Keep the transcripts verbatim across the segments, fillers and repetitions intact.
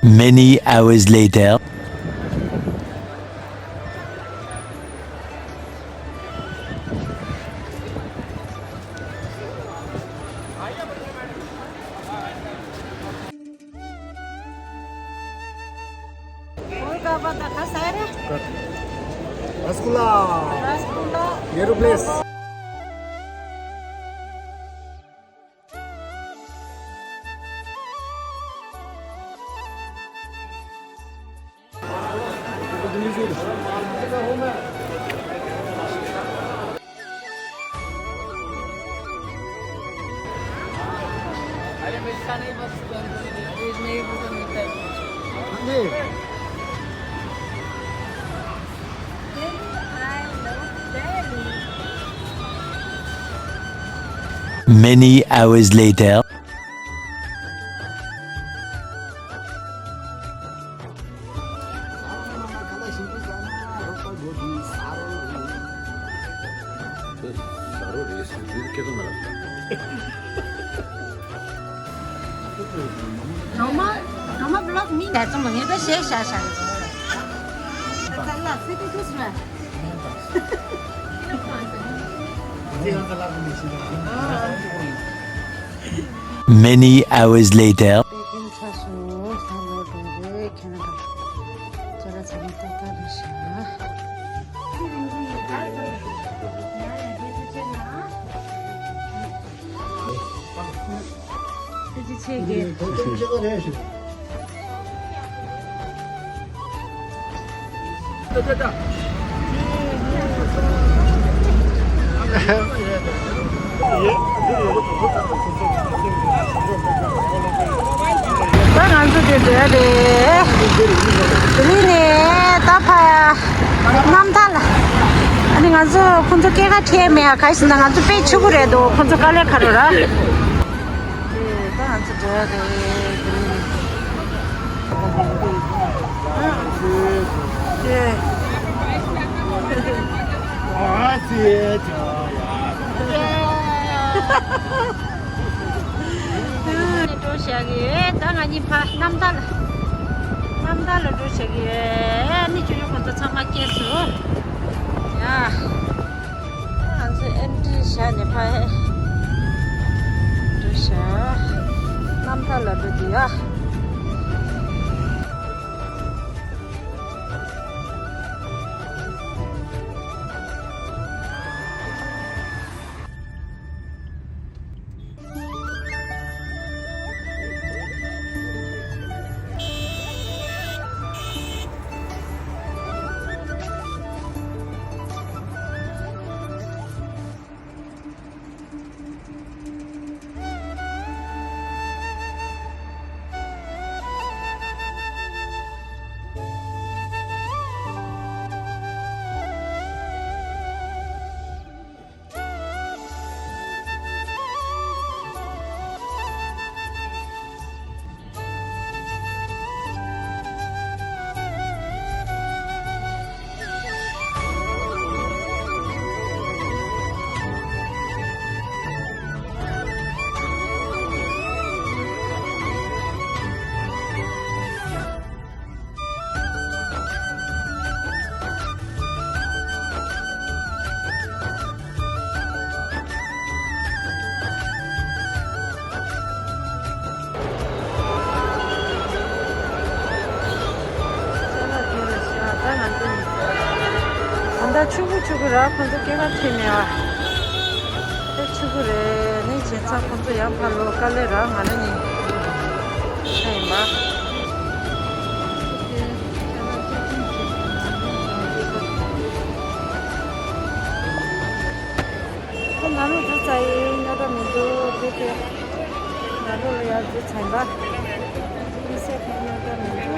Many hours later. Rasgulla. Rasgulla. Nehru Place. Many hours later. Many hours later. ད་ང་ཚོ་དེ་འདྲ་རེད། ལྡི་ལི་ནས་ད་ཕ་ཡ། རྣམ་ཐར་ལ། ཨ་ནི་ང་ཚོ་ཁོང་ཚོ་སྐད་ཁ་ཁྲལ་མེད་ཡ། ག་ཞིག་ན་ང་ཚོ་དཔེ་ཕྱུག་པོ་རེད་འདུག་ཁོང་ཚོ་དཀའ་ལས་ཁག་རུ་ར། ད་ང་ཚོ་འདྲ་རེད། འགྲོ་བཞག་གི་ཡོད། ད་ང་གཉིས་ཕ་རྣམ་ཐར་ལ། རྣམ་ཐར་ལ་འགྲོ་བཞག་གི་ཡོད། ཨ་ནི་ཆུ་ཡུ་ཁོང་ཚོ་ཚང་མ་སྐྱེས་སོང་། ཡ། ང་ཚོ་ཨེན་ཊི་བཞག་ནས་ཕ་ཧེ། འགྲོ་བཞག་རྣམ་ཐར་ལ་འགྲོ་དུས་ཡ། ད་ལྟ་ཕྱུག་པོ་ཕྱུག་པོ་ར། ཁོང་ཚོ་སྐད་ཁ་ཁྲལ་མེད་པ། དཔེ་ཕྱུག་པོ་རེད། ནི་བྱས་ཙང་ཁོང་ཚོ་ཡང་ཕར་ལོག་དཀའ་ལས་རག་ང་རང་ཉིད་ཡིན་པ། ཁོ་ནང་ལོགས་འཛུལ་ཚར་ཡིན། རྙོག་དྲ་མི་འདུག་དེ་དེ་ནང་ལོགས་ལ་ཡར་འཛུལ་ཚར་ཡིན་པ། མི་སེར་ཁོང་རྙོག་དྲ་མི་འདུག་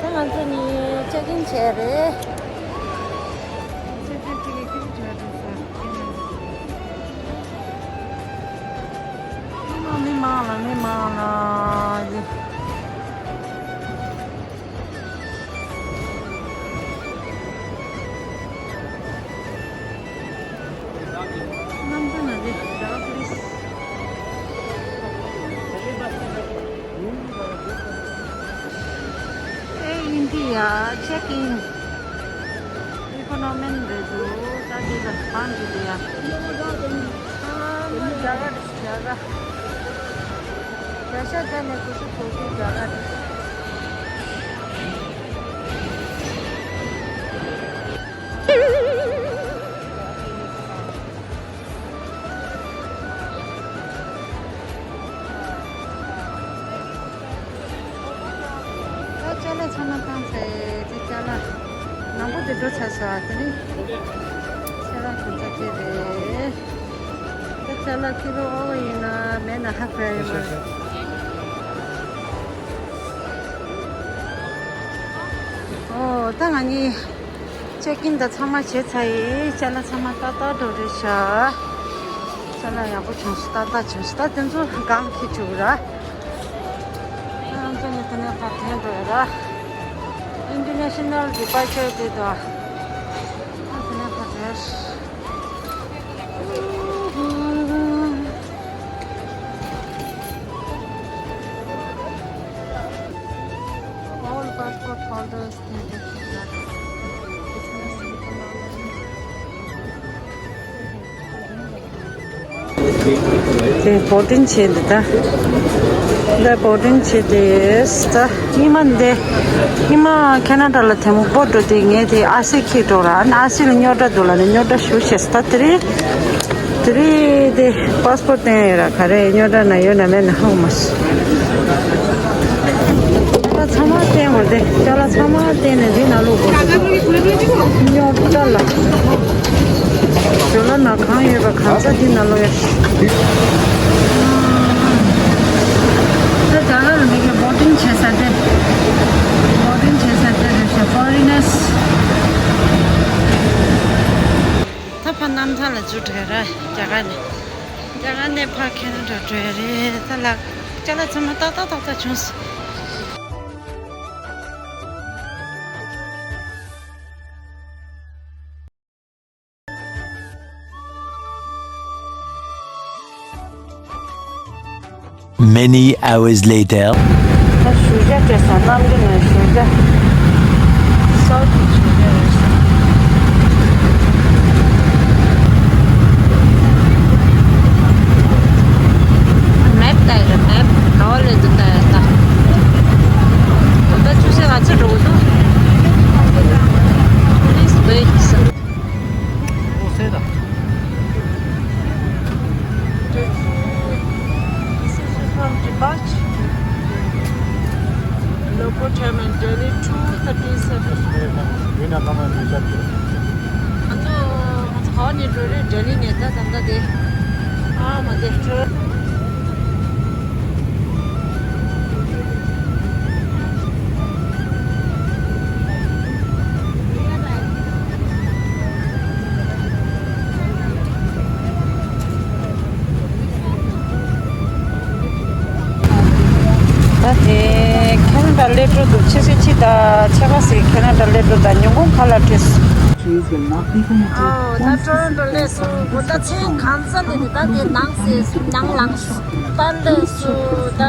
ད་ང་ཚོ་གཉིས་ཅེག་ཨིན་བྱས་རེད། ཅེག་ཨིན་བྱེད་ཀྱི་ཁྱེད་ཚོ་བྱས་འགྲོ་ས། མི་མང་ལ་མི་མང་ལ། རྣམ་པ་ན་རེ་ད་པི་ལིས། ཨ། ཆེག་ཨིན། ཨི་ཀོ་ནོ་མི་རེད་འདུག་ད་འདི་ལ་གང་གི་འདུག་ཡ། ཨ་མ། རྒྱ་གར་རྒྱ་གར། རྒྱ་ཤ་རྒྱ་ནས་གོ་ཆུ་གོ་ཆུ་རྒྱ་གར། ད་ཅ་ལག་ཚང་མ་བཏང་ཚར། དེ་ཅ་ལག་ནང་པོ་དེ་འགྲོ་ཚར་སོང་། དེ་ནི་ཚེ་རང་གོན་ཆ་ཁྱེར་རེད། ད་ཅ་ལག་ཁྱི་ལོ་ཨོ་ཡིན་ན་མེད་ན་ཧ་གོ་ཡ་ཡོད་མ་རེད། ཨོ་ད་ང་གཉིས་ཅེག་ཨིན་ད་ཚང་མ་བྱས་ཚར་ཡིན། ཅ་ལག་ཚང་མ་ཏག་ཏག་འགྲོ་རེད་ཤག་ཅ་ལག་ཡག་པོ་བྱུང་སོང་། ཏག་ཏག་བྱུང་སོང་། ད་དེ་ཚོ་སྒང་འཁྱེར་བཅུག་ར། ང་ཚོ་ནི་དེ་ནས་ཕར་འཐེན་འགྲོ་ཡ་ར། International departure དེ་དང་། དེ་ནས་ཕར་འགྲོ་ཡ། All passport holders need to keep their business information. དེ་བོ་ཊིང་བྱས་འདི་ད། འདི་བོ་ཊིང་བྱས་ཏེ། ད་ཉི་མ་འདི། ཉི་མ་ཁེ་ན་ཌ་ལ་ཐལ་མོ་སྦྱར་འགྲོ་དུས་ངས་དེ་ཨར་སི་འཁྱེར་འགྲོ་ར། ཨ་ནི་ཨར་སི་ལ་རྙོག་དྲ་འདུག་ལབ་ནས་རྙོག་དྲ་ཞེ་པོ་བྱས་སོང་། ད་དེ་རིང་། དེ་རིང་དེ་པཱ་སི་པོར་ཊི་བསྟན་ཡོད་ར། ག་རེ་རྙོག་དྲ་ན་ཡོད་ན་མེད་ན་ཧ་གོ་མ་སོང་། ཅ་ལག་ཚང་མ་བསྟན་དགོས་ཏེ། ཅ་ལག་ཚང་མ་བསྟན་ནས་འདི་ནང་ལོགས་སྒོ་ཕྱེ། རྙོག་དྲ་ལ། ཞོར་ལ་ན་གང་ཡོད་པ་གང་ས་འདི་ནང་ལོགས་ཡོད། ད་རྒྱ་གར་ལ་མི་གི་བོ་ཊིང་བྱེད་ས་དེ། བོ་ཊིང་བྱེད་ས་དེ་རེད་ཤག་ཕོ་རི་ནར་སི། ད་ཕར་གནམ་ཐང་ལ་འཛུལ་འགྲོ་ཡ་ར། རྒྱ་གར་ནས། རྒྱ་གར་ནས་ཕར་ཁེ་ན་ཌ་འགྲོ་ཡ་རེད། ད་ལགས། ཅ་ལག་ཚང་མ་ཏག་ཏག་ཏག་ཏག་བྱུང་སོང་། Many hours later. ད་བཞུར་རྒྱག་བྱས་སོང་། གནམ་གྲུ་ནང་བཞུར་རྒྱག་སོགས་ཀྱི་བཞུར་རྒྱག་རེད་ཤག་མེབ་ལྟ་ཡི་རེད། མེབ་ག་བ་སླེབས་འདུག་ལྟ་ཡ་ད། ད་ཆུ་ཚོད་ག་ཚོད་འགྲོ་གི་འདུག Please wait. This is from Dibach. Local time in Delhi, two thirty-seven. ང་ཚོ་ང་ཚོ་ག་བ་ནས་འགྲོ་རེད། ལྡི་ལི་ནས། ད་ད་ལྟ་དེ། ཨ་མ་དེ་འགྲོ། ད་དེ་ཁེ་ན་ཌ་སླེབས་འགྲོ་འདུག་ཕྱི་ཚེས་གཅིག་དང་ཕྱེད་ཀ་ཙམ་ཁེ་ན་ཌ་སླེབས་འགྲོ། ད་ཉིན་གུང་ཁ་ལག་སྤྲད་སོང་། ཨོ་ད་ཊོ་རོན་ཊོ་སླེབས་སོང་། འོ་ད་མཚན་གང་ཙམ་ལས་ནས་ད་དེ་ནང་སླེབས་སོང་། ནང་ལངས་སོང་། ད་སླེབས་སོང་། ད་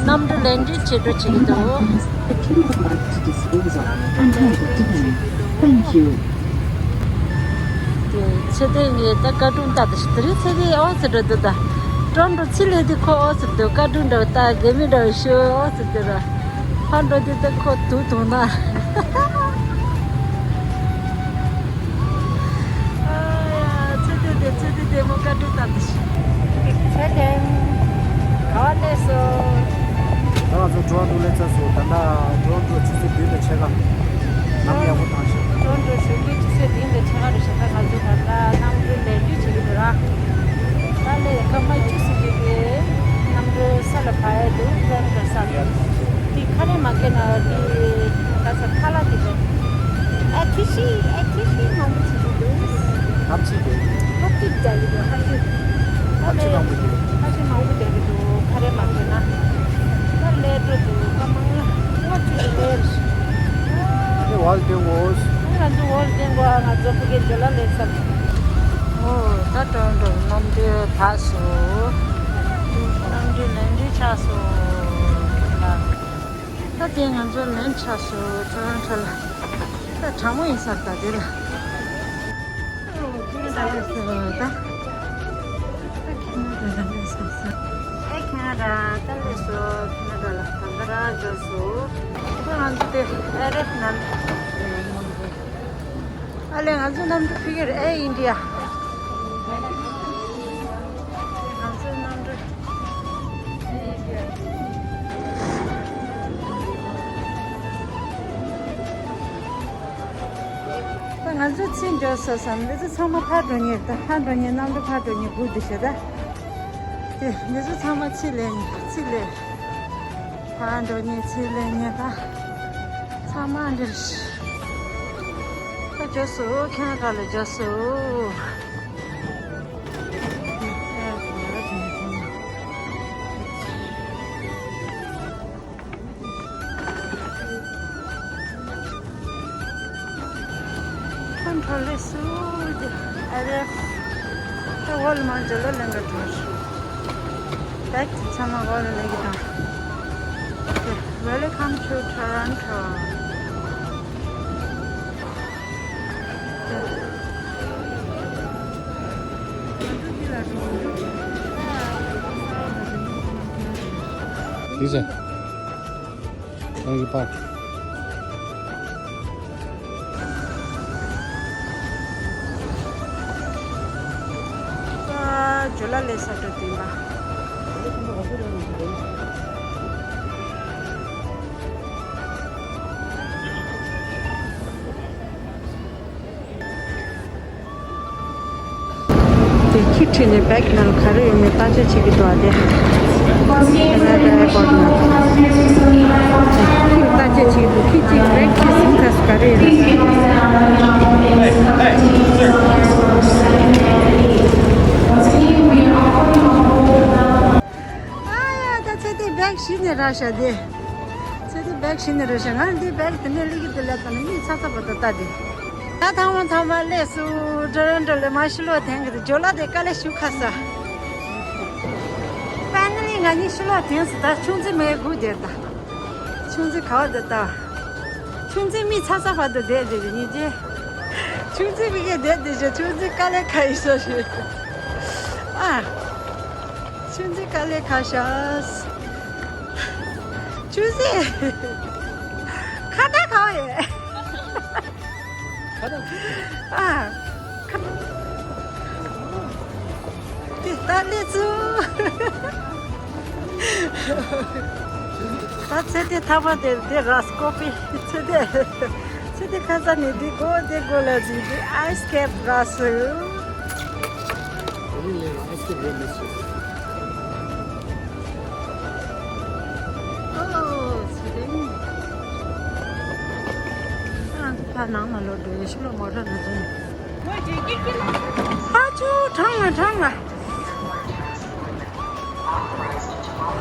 གནམ་གྲུ་ལེན་ཊིང་བྱེད་འགྲོ་བྱེད་ཀྱི་འདུག་གནམ་གྲུ་ལེན་ཊིང་བྱེད་ཀྱི་འདུག་དེ་ཚེ་བརྟན་ངས་ད་ཀར་ཊུན་ལྟ་དུས་དེ་རིང་ཚེ་བརྟན་ཨོ་ཙི་འགྲོ་འདུག་ད་ཊོ་རོན་ཊོ་ཕྱི་སླེབས་དུས་ཁོ་ཨོ་ཙི་འདུག་ཀར་ཊུན་འདྲ་བོ་ལྟ། གད་མོ་འདྲ་བོ་ཤོར། ཨོ་ཙི་འདུག་ར། ཕར་འགྲོ་དུས་ད་ཁོ་དུག་འཐུང་ན། ཨ་ཡ། ཚེ་བརྟན་དེ། ཚེ་བརྟན་དེ་མོ་ཀར་ཊུན་ལྟ་དུས། ཚེ་བརྟན། ག་བ་སླེབས་སོང་། ད་ང་ཚོ་ཊོ་རོན་ཊོ་སླེབས་ཚར་སོང་། ད་ལྟ་ཊོ་རོན་ཊོ་ཆུ་ཚོད་བདུན་དང་ཕྱེད་ཀ། གནམ་ཡག་པོ་བཏང་ཤག་ཊོ་རོན་ཊོ་གཞུག་གི་ཆུ་ཚོད་བདུན་དང་ཕྱེད་ཀ་རེད་ཤག་ད་ང་ཚོ་ད་ལྟ་གནམ་གྲུ་ལེན་ཊིང་བྱེད་ཀྱི་འདུག་ར། ད་ལས་སྐར་མ་བཅུ་ཙམ་གྱི་རྗེས་གནམ་གྲུ་ས་ལ་བབས་ཡ་འདུག་ཊོ་རོན་ཊོ་ས་ལ། དེ་ཁ་རས་མ་གྱོན་ན་དེ་ག་ས་ཁ་ལག་དེ་འདྲ། ཨ་ཐི་ཤི་ཨ་ཐི་ཤི་མང་པོ་བྱེད་ཀྱི་འདུག་ཧབ་ཆི་འདུག་ཧབ་ཆི་རྒྱག་གི་འདུག་ཧབ་ཆི། ཧབ་ཆི་མང་པོ་འདུག་ཧབ་ཆི་མང་པོ་རྒྱག་གི་འདུག་ཁ་རས་མ་གྱོན་ན། ད་ལས་འགྲོ་འདུག་སྐར་མ་ལྔ་ལྔ་བཅུ་ཞིག་ལས་རེད། ཨ་ནི་འོག་ལ་བསྡད་དགོས། ང་ཚོ་འོག་ལ་བསྡད་དགོས། ང་ཚོ་ཕ་གིར་འགྲོ་ལ་ལས་ཚར། ཨོ་ད་ཊོ་རོན་ཊོ་གནམ་གྲུ་བབས་སོང་། གནམ་གྲུ་ལེན་ཊིང་ཆགས་སོང་། ད་དེ་ང་ཚོ་ལན་ཆགས་སོང་ཊོ་རོན་ཊོ་ལ། ད་གྲང་མོ་ཡིན་ས་རེད་ད་དེ་ལ། ད་ཁེ་ན་ཌ་ལ་སོང་ད། ད་ཁེ་ན་ཌ་ལ་སླེབས་སོང་ས། ཨེ་ཁེ་ན་ཌ་ད་སླེབས་སོང་། ཁེ་ན་ཌ་ལ་ད་ག་རང་འབྱོར་སོང་། ད་ང་ཚོ་དེ་ཨེ་རེད་ནང་། ཨ་ལས་ང་ཚོའི་གནམ་གྲུ་ཕ་གིར་ཨེ་ཨིན་ཌི་ཡ། ང་ཚོའི་གནམ་གྲུ་ཨེ་ཨིན་ཌི་ཡ། ད་ང་ཚོ་ཕྱིར་འབྱོར་ས་བསམ་འདི་ཚོ་ཚང་མ་ཕར་འགྲོ་མཁན་རེད། ད་ཕར་འགྲོ་མཁན་གནམ་གྲུ་ཕར་འགྲོ་མཁན་སྒུག་འདུག་ཤག་ད། དེ་འདི་ཚོ་ཚང་མ་ཕྱིར་སླེབས་མཁན་ཕྱིར་སླེབས། ཕར་འགྲོ་མཁན་ཕྱིར་སླེབས་མཁན་ད། ཚང་མ་འདིར། ད་འབྱོར་སོང་། ཁེ་ན་ཌ་ལ་འབྱོར་སོང་། ཁོང་ཁྲོ་ལས་སུ་ཨ་རེ། ད་འོལ་མང་ཇོ་ལ་ལེན་ག་འགྲོ། བེག་དེ་ཚང་མ་འོལ་ལེན་གི་དང་། Welcome to Toronto. Lisa, thank you, Park. ཨ། ཇོ་ལ་ལས་ས་འགྲོ་དེ་འབའ། དེ་ཁྱི་ཁྲིད་ནས་བེག་ནང་ག་རེ་ཡོད་མེད་བརྟག་དཔྱད་བྱེད་ཀྱི་འདུག་ཨ། དེ་ཁེ་ན་ཌ་ཨེར་པོར་ནང་། ཁྱི་བརྟག་དཔྱད་བྱེད་ཀྱི་འདུག་ཁྱི་གཅིག་བེག་ཁྱི་ཟིན་ཚར་སོང་། ག་རེ་ཡོད་མེད། ཨ་ཡ། ད་ཚེ་འདི་བེག་གཞི་ནས་རག་ཤག་དེ། ཚེ་འདི་བེག་གཞི་ནས་རག་ཤག་ང་འདི་བེག་དེ་ནས་སླེབས་ཀྱི་འདུག་ལབ་དང་མིག་ཚ་ཚ་བར་དུ་ལྟ་དེ། ད་ཐང་མ་ཐང་མ་སླེབས་སོང་། ཊོ་རོན་ཊོ་ལ་མར་ཕྱི་ལོགས་ཐོན་གྱི་འདུག་ཇོ་ལ་དེ་དཀའ་ལས་ཞེ་པོ་ཁག་སོང་། ཕའི་ནལ་ལི་ང་གཉིས་ཕྱི་ལོགས་ཐོན་སོང་། ད་ཆུང་ཙེ་མེད་སྒུག་བསྡད་ད། ཆུང་ཙེ་ག་བར་དུ་ལྟ། ཆུང་ཙེ་མིག་ཚ་ཚ་བར་དུ་བསྡད་བསྡད་རེད་ཉིན་རྗེས། ཆུང་ཙེ་མིག་གིས་བསྡད་བསྡད་ཤག་ཆུང་ཙེ་དཀའ་ལས་ཁག་ཡིན་ས་རེད། ཨ། ཆུང་ཙེ་དཀའ་ལས་ཁག་ཤག་ཆུང་ཙེ། ཁ་བརྡ་གང་ཡོད། ཨ། ཁ། དེ་ལྟ་ལས་ཚུལ། ད་ཚེ་དེ་ཐག་པ་དེ་དེ་ར་སྐོ་པི་ཚེ་དེ། ཚེ་དེ་ཁ་ས་ནས་དེ་གོ་དེ་གོ་ལ་ཟིག་དེ་ཨའི་སི་ཁེབ་ར་སུ། ཨོ། ཚེ་དེ། ཨ་ཕ་ནང་ན་ལོ་འགྲོ་ཡེ་ཤུ་ལོ་མོ་ཊ་ན་འཛུལ། ཧ་ཅུ་གྲང་ལ་གྲང་ལ།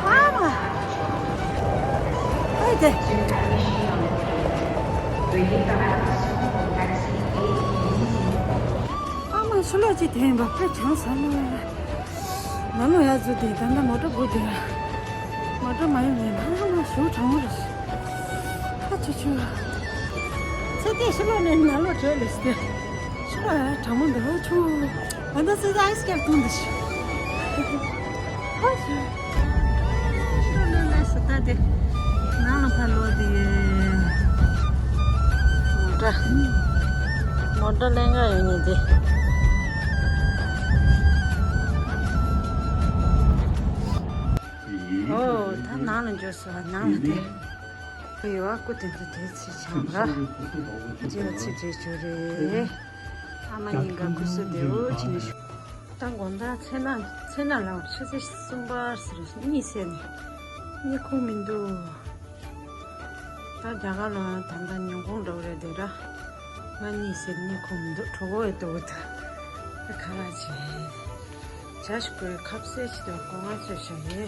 ཨ་མ། ཨ་དེ། ཨ་མ་ཤུ་ལོ་ཅི་དེ་ཡིན་པ་དཔེ་གྲང་ས་མ། ནང་ལོགས་ཡར་འཛུལ་ཏེ་ད་ལྟ་མོ་ཊ་སྒུག་བསྡད་ཡ། མོ་ཊ་མ་ཡོང་ནས་ནང་ལ་ཞུ་གྲང་མོ་རེད། ཨ་ཆུ་ཆུ། ཚེ་དེ་ཕྱི་ལོགས་ནས་ནང་ལོགས་བྲོས་ལེ་ཤི་དེ། ཕྱི་ལོགས་ཡ་གྲང་མོ་འདུག་ཨ་ཆུ། ང་ད་ཚེ་དེ་ཨའི་སི་ཁེབ་འཐུང་འདི་ཤི། ཨ་ཆུ། ཕྱི་ལོགས་ནས་ལས་སུ་ལྟ་དེ། ནང་ལ་ཕར་ལོག་དེ། མོ་ཊ། མོ་ཊ་ལེན་ག་ཡོང་ནི་དེ། ཨོ། ད་ནང་ལ་འབྱོར་སོང་། ནང་ལ་དེ། ཡོ་ཨ་སྐུ་དེ་ཚོ་དེ་ཚེ་ཆང་ར། རྗེས་ཚེ་དེ་བྱོས་རེད། ཨ་མ་གཉིས་ཀ་སྐུ་གཟུགས་བདེ་པོ་བྱས་ནས་བཞུགས། ད་དགོང་དག་ཚེ་ན་ཚེ་ན་ལ་ཆུ་ཚོད་གསུམ་པ་ཟེར་གཉིད་སད་ནས་གཉིད་ཁུག་མི་འདུག་ད་རྒྱ་གར་ལ་ད་ལྟ་ཉིན་གུང་འདྲ་བོ་རེད་དེ་ར། ང་གཉིད་སད་གཉིད་ཁུག་མི་འདུག་གྲོད་ཁོག་ཡོད་དོ་ད། ད་ཁ་ལག་བྱས། བྱ་ཞིག་དགོས་ཁབ་སེ་ཞིག་དང་སྒོ་ང་ཚོས་བྱ་ཡེ།